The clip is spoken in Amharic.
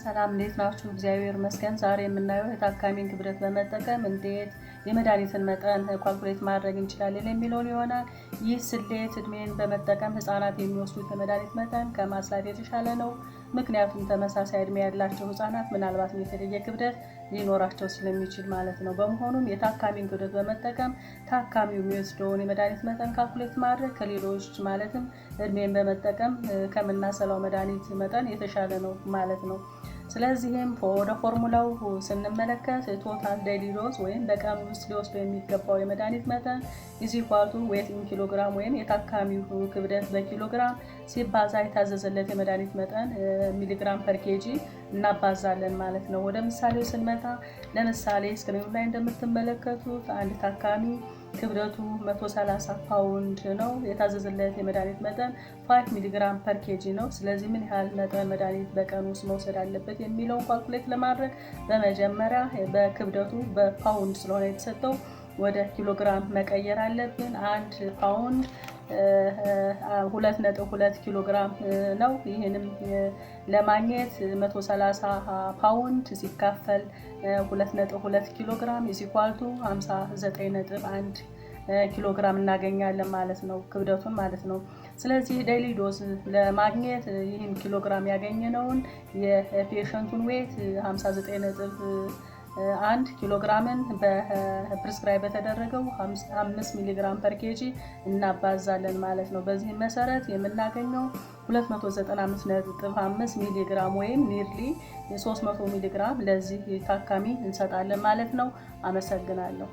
ሰላም፣ እንዴት ናችሁ? እግዚአብሔር ይመስገን። ዛሬ የምናየው የታካሚን ክብደት በመጠቀም እንዴት የመድኃኒትን መጠን calculate ማድረግ እንችላለን የሚለውን ይሆናል። ይህ ስሌት እድሜን በመጠቀም ህጻናት የሚወስዱት የመድኃኒት መጠን ከማስላት የተሻለ ነው። ምክንያቱም ተመሳሳይ እድሜ ያላቸው ህጻናት ምናልባትም የተለየ ክብደት ሊኖራቸው ስለሚችል ማለት ነው። በመሆኑም የታካሚን ክብደት በመጠቀም ታካሚው የሚወስደውን የመድኃኒት መጠን calculate ማድረግ ከሌሎች፣ ማለትም እድሜን በመጠቀም ከምናሰላው መድኃኒት መጠን የተሻለ ነው ማለት ነው። ስለዚህም ወደ ፎርሙላው ስንመለከት total daily dose ወይም በቀን ውስጥ ሊወስዱ የሚገባው የመድኃኒት መጠን is equal to weight in kilogram ወይም የታካሚው ክብደት በኪሎግራም ሲባዛ የታዘዘለት የመድኃኒት መጠን milligram per kg እናባዛለን ማለት ነው። ወደ ምሳሌው ስንመጣ፣ ለምሳሌ screen ኑ ላይ እንደምትመለከቱት አንድ ታካሚ ክብደቱ 130 ፓውንድ ነው። የታዘዘለት የመድኃኒት መጠን 5 milligram per kg ነው። ስለዚህ ምን ያህል መጠን መድኃኒት በቀን ውስጥ መውሰድ አለበት የሚለውን calculate ለማድረግ በመጀመሪያ በክብደቱ በፓውንድ ስለሆነ የተሰጠው ወደ ኪሎግራም መቀየር አለብን። 1 ፓውንድ 2.2 ኪሎ ግራም ነው። ይህንም ለማግኘት 130 ፓውንድ ሲካፈል 2.2 ኪሎ ግራም is equal to 59.1 ኪሎ ግራም እናገኛለን ማለት ነው፣ ክብደቱን ማለት ነው። ስለዚህ daily dose ለማግኘት ይህን ኪሎ ግራም ያገኘነውን የ patient ኡን weight 59.1 ኪሎ ግራምን በ prescribe በተደረገው 5 milligram per kg እናባዛለን ማለት ነው። በዚህም መሰረት የምናገኘው 295.5 ሚሊግራም ወይም nearly 300 ሚሊግራም ለዚህ ታካሚ እንሰጣለን ማለት ነው። አመሰግናለሁ።